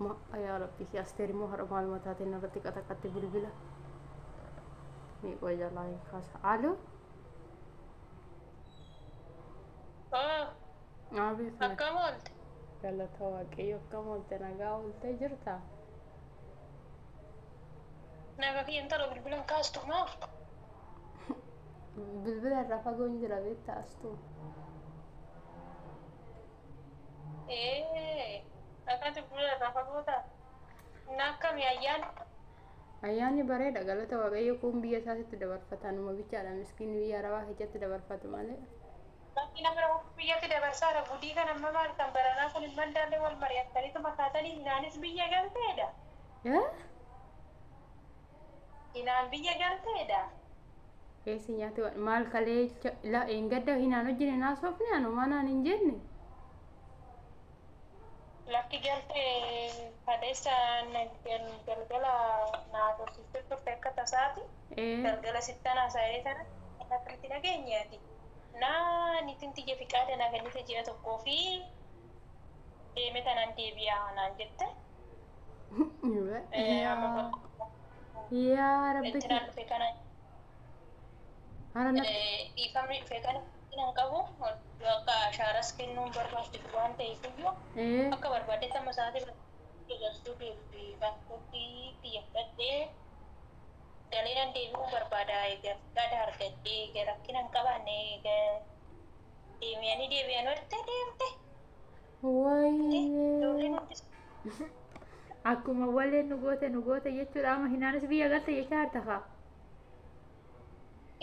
Ma yaa rabbi Asteer immoo har'a maaluma taatee narratti qaxaqatti bilbila. Ni qoy jalaa hin kaasa. Aloo. Oh, Abeet na akkam oolte? Galata Waaqayyo, akkam oolte? Nagaa ooltee jirtaa? Naga kiyya intala, bilbilan kaastu maa? Bilbila irraa fagoon jira beektaa, Astuu. Ee, akkati bilbila irraa fagoo taate. Na akkami ayyaan? Ayyaanni bareeda, galata Waaqayyo. Kun biyya isaatitti dabarfata, numa bichaadha miskiinni biyya arabaa keessatti dabarfatu malee. Bakki nama biyyatti dabarsaara gudii kan amma maal kan baranaa kun hin mandaallee wal mari'attaniitu makaatanii hinaanis biyya galteedha. Eh? Hinaan biyya galteedha. Eessi nyaati maal kalee la eengadda hinaan hojjine naasofne anuma naan hin jenne. Lakki, galtee kaleessa galgala naa tursiistee turte akka tasaati. Galgala sittan haasa'ee tana akkamitti nageenyaati. Naa niitiin tiyya fiqaada naa kennite ji'a tokkoo fi deeme tanaan deebi'aa naan jette. Amma Yaa rabbi intinaan dhufe kana hara natti dhiifamni dhufe kana nan qabu, akka ashaaras kennuun barbaachisu waan ta'eef iyyuu akka barbaadetti amma sa'aatii galchuu paaspoortii kiyya fudhadhee galee nan deebi'uu barbaada. Egaa fiqaada argadhee, egaa rakkina hin qabaanne, egaa deebi'anii deebi'an walitti deemte. Wayyee. Ijoolleen hundi Akkuma waleen nu goote nu goote jechuudha, amma hinaanis biyya galte jechaa harta kaa.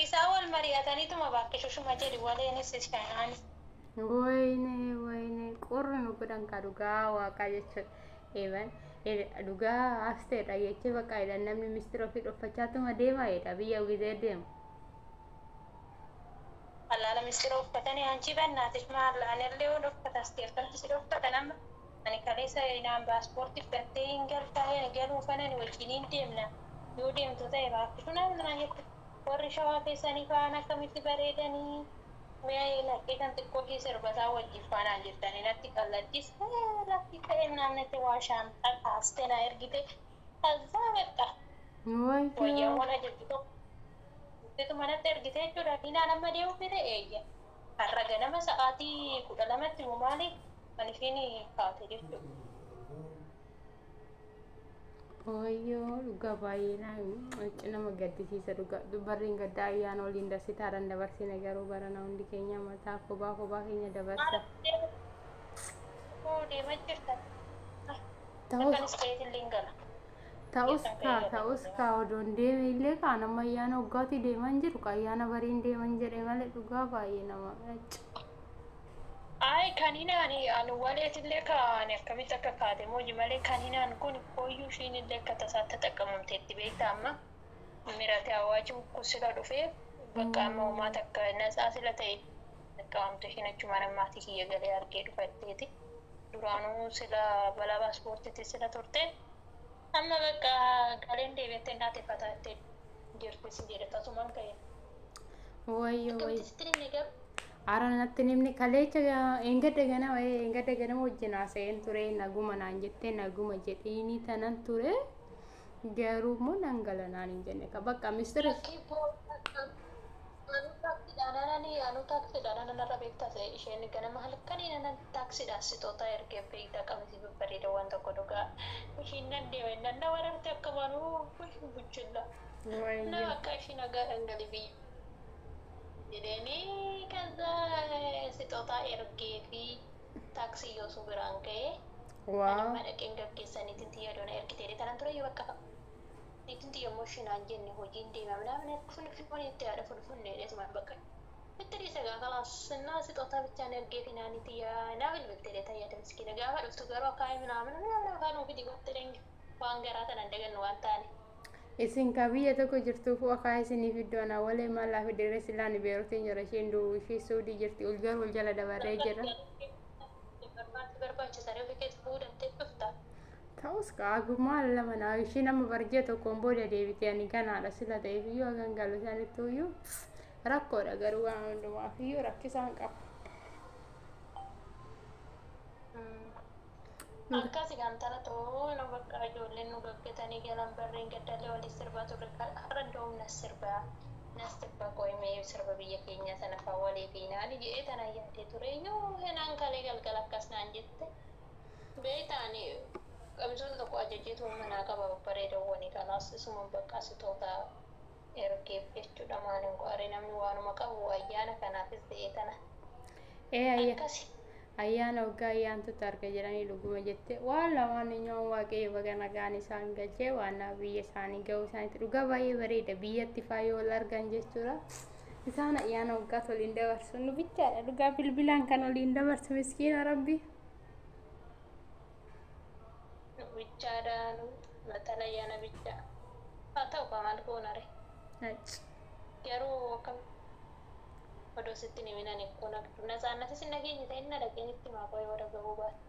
Isaan wal mari'ataniituma bakka shushuma jedhi waleenis ishaanaanis. Wayne wayne, qorri nu godhan ka dhugaa waaqaa jechuudha. Eeban dhugaa Asteedha jechee bakka jedhan namni mistira ofii dhoffachaatuma deema jedha biyya gizee deemu. Allaala mistira uffatanii hanchi bannaatis maal anillee yoo dhoffatas akkamti si dhoffatan? Amma ani kaleessa naan paaspoortii fudhattee hin galtaa galuu fanan wajjiniin deemna yoo deemtu ta'e baakkisu naan naan jette. Warri Shawaa keessanii fa'aan akkamitti bareedanii mi'a lakkee kan xiqqoo ishee sirbataa wajjin faanaan jettanii natti qalladdis lakki ta'e naannatti waa shaanxaa kaastee na ergite kazaa beqa Wayyoo. wayyaawwan ajajju tokko Ittu manatti ergite jechuudha. Hinaan amma deemu fedhe eeyya. Har'a ganama sa'aatii 12tti moo maali kan ishiin kaate jechuudha. Wayyoo, dhugaa baay'ee nama gaddisiisa dhugaa. Dubarriin gaddaa ayyaana waliin darsitaadhaan dabarsine, garuu barana hundi keenya mataa kophaa kophaa keenya dabarsa. Koo deemaa jirta. Ta'us Akkanis ta'eetillee hin gala. Ta'us kaa, ta'us kaa, odoon deeme illee kaa nama ayyaana waggaatti deeman jiru ka ayyaana bariin deeman jedhe malee, dhugaa baay'ee nama. Ay, kan hinaan anu waleetillee kaan akkamitti akka kaate mooji malee, kan hinaan kun kooyyuu ishiin illee akka tasaatti xaqqabamteetti beektaa. Amma mirate hawaajii kun sila dhufee bakka amma homaa takka natsaa sila ta'e xaqqabamte ishiin achumaan maatii kiyya galee argee dhufatteeti. Duraanuu sila balaa paaspoortiitti sila turte, amma bakka galeen deebi'attee naatti fataattee jirti si jedhe tasumaan ka'e. Wayyoo. Akkamitti Wayyo. sitti himne garuu? Ara natti nimni kaleecha eengadda ganama wajjin haasa'een ture, naguma naan jettee naguma jedhiini tanan ture, garuu immoo nan gala naan hin jenne ka bakka mistira. Anu taaksiidhaan narra beektaa ta'e, isheen ganama halkanii nanan taaksiidhaan sixoota ergee beektaa, qamisii babbareeda waan tokko dhugaa ishiin nan deeme nan na wararte akka manuu buchilla na Wayyoo. Akka ishii nagaadhaan gali biyya jedheenii kaza sixoota ergee fi taaksii yoosuu biraan ga'ee Waa. anuma dhaqeen gaggeessaniitiin xiyya doona ergitee tanan ture yoo bakka niitiin xiyya immoo shinaan jenne hojiin deema ምናምን funfunne itti haadha funfunne dheetuma bakka itti dhiise gaa kalaas እና ስጦታ ብቻ ergee fi naani xiyya naa bilbiltee dheeta yaada miskiina gaafa dhuftu garuu akaayii ምናምን ምናምን afaan ofii gottee waan garaa tanan dagannu waan taane. Isin ka biyya tokko jirtuuf akaa isiniif iddoo ana walee maallaa fidere silaan Beeruutiin jira, isheen duu ishee Suudii jirti, ol garuu ol jala dabaree jira. Barbaachisanii ofii keessa fuudhattee dhufta. Ta'us kaagummaa lama naa ishee nama barjee tokkoon booda deebitee ani ganaadha sila ta'eef iyyuu hagan galu isaanitti iyyuu rakkoodha, garuu waan hundumaaf iyyuu rakkisaan qaba. Akkasi kan too nu bakka ijoolleen nu gaggatanii galan barreen gaddallee waliin sirbaa turre har'a iddoo na sirbaa na sirba qo'imee sirba biyya keenya sana fa'aa walii fiinaani jedhee tana yaadee ture yoo henaan kalee galgala akkas naan jette beektaan qamisoota tokko ajajjeetu manaa qaba babbareedawwanii kanaas isuma bakka asitoota ergeef jechuudha maaliin qo'aree namni waanuma qabu ayyaana kanaafis ta'ee tana. Ee Akkasi. Ayyaana waggaa ayyaantutti arga jedhanii dhuguma jette waan lamaan nyoo waaqayyo baga nagaan isaan galchee waan biyya isaanii ga'uu isaaniitti dhugaa baay'ee bareeda biyyatti faayoo wal argan jechuudha. Isaan ayyaana waggaa waliin dabarsu nu bichaadha dhugaa bilbilaan kan waliin dabarsu miskiina rabbi. Nu bichaadha nu maxxana ayyaana bichaa. Haa ta'u kaa maal goonare. Garuu akkam odoo sitti hin himin ani kun natsaannatis hin dhageenye ta'e inni dhageenyetti maa qo'ee warra gahuu baatte.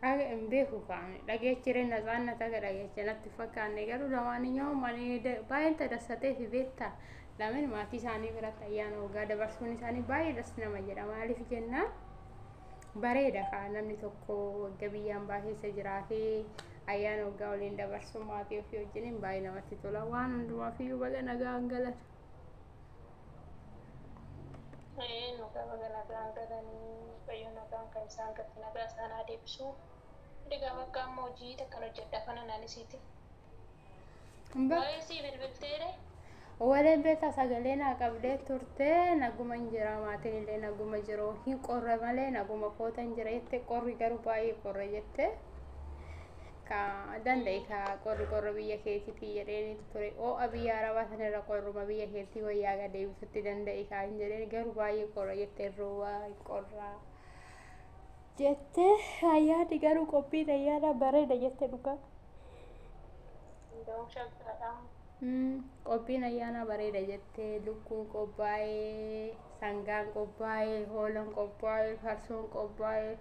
Aga hin beeku kaane dhageechire natsaannata aga dhageeche natti fakkaanne garuu lamaan nyoo manii baay'een tadassatee fi beektaa lameen maatii isaanii biratti ayyaana waggaa dabarsuun isaanii baay'ee das nama jedha maaliif jennaan bareeda kaa namni tokko wagga biyyaan baa keessa jiraatee ayyaana waggaa waliin dabarsuun maatii ofii wajjiniin baay'ee namatti tola waan hundumaaf iyyuu baga nagaan galata. Ee nu gaba nagaan galanii fayyoo nagaan kan isaan gatte nagaa isaan haa deebisu. Egaa bakka amma hojii takkan hojjedha kana naanisiiti. Waa'ee sii bilbilteere. Waleen beektaa sagalee naa qabdee turte naguma hin jira maatiin illee naguma jiru hin qorre malee naguma koota hin jira jette qorri garuu baay'ee qorre jette ka danda'e ka qorri qorra biyya keetiiti jedheen ture oo'a biyya arabaa sanarra qorruma biyya keetii wayyaa gad deebisutti danda'e ka hin jedheen garuu baay'ee qorra jette rooba hin qorraa jette ayyaanni garuu qophiin ayyaana bareeda jette dhugaa. Ndawum shaggaadhaa. Qophiin ayyaana bareeda jettee lukkuun qophaa'ee sangaan qophaa'ee hoolaan qophaa'ee farsoon qophaa'ee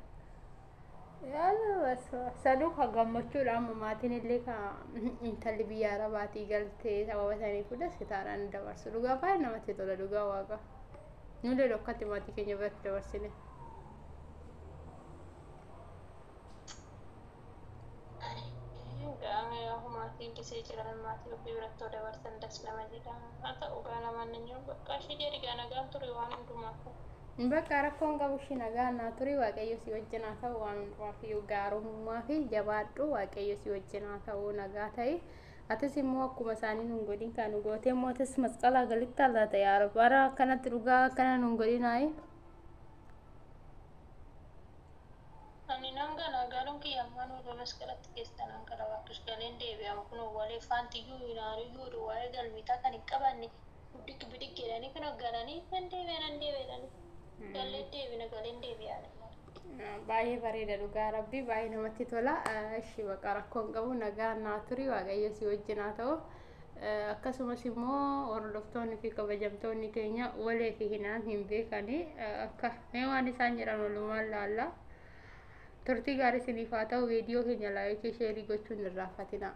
sanuu kan gammachuudha amma maatiin illee kan intalli biyya arabaatii galtee sababa sanii fuudha sitaadhaan dabarsu dhugaa baay'ee namatti tola dhugaa waaqa nullee dhokkatti maatii keenya biratti dabarsine. Egaa maatiin kisee jiran maatii ofii biratti yoo dabarsan das nama jedha. Haa ta'u gaa lamaan nan jiru bakka ishee jedhi gaa nagaan ture waan hundumaaf. Bakka rakkoon qabu ishee nagaa naa ture waaqayyo si wajjin haa ta'u waan hundumaaf iyyuu gaarummaa fi jabaadhu waaqayyo si wajjin haa ta'u nagaa ta'e. Atis immoo akkuma isaanii nun godhin kan nu gootee immoo atis masqalaa galitti allaata yaa rabbi bara akkanatti dhugaa akkana nun godhin ayi. Ani nan gala galuun kiyya ammaan warra masqalatti keessa nan gala waaqis galeen deebi'ama kun walee faantiyyuu inaaniyyuu waa'ee galmiitaa kan hin qabanne bidig bidig jedhanii kun galanii nan deebi'a nan deebi'anii galee deebina galeen deebi'aa. Baay'ee bareeda dhugaa rabbi baay'ee namatti tola. Ishii baqa rakkoon qabu nagaa naa turi waaqayyo si wajjin haa ta'u. Akkasumas immoo hordoftoonni fi kabajamtoonni keenya walee fi hinaan hin beekani akka mee waan isaan jedhan walumaan laalla. Turtii gaarii isiniif haa ta'u viidiyoo keenya laayikii sheerii gochuun hin irraanfatinaa.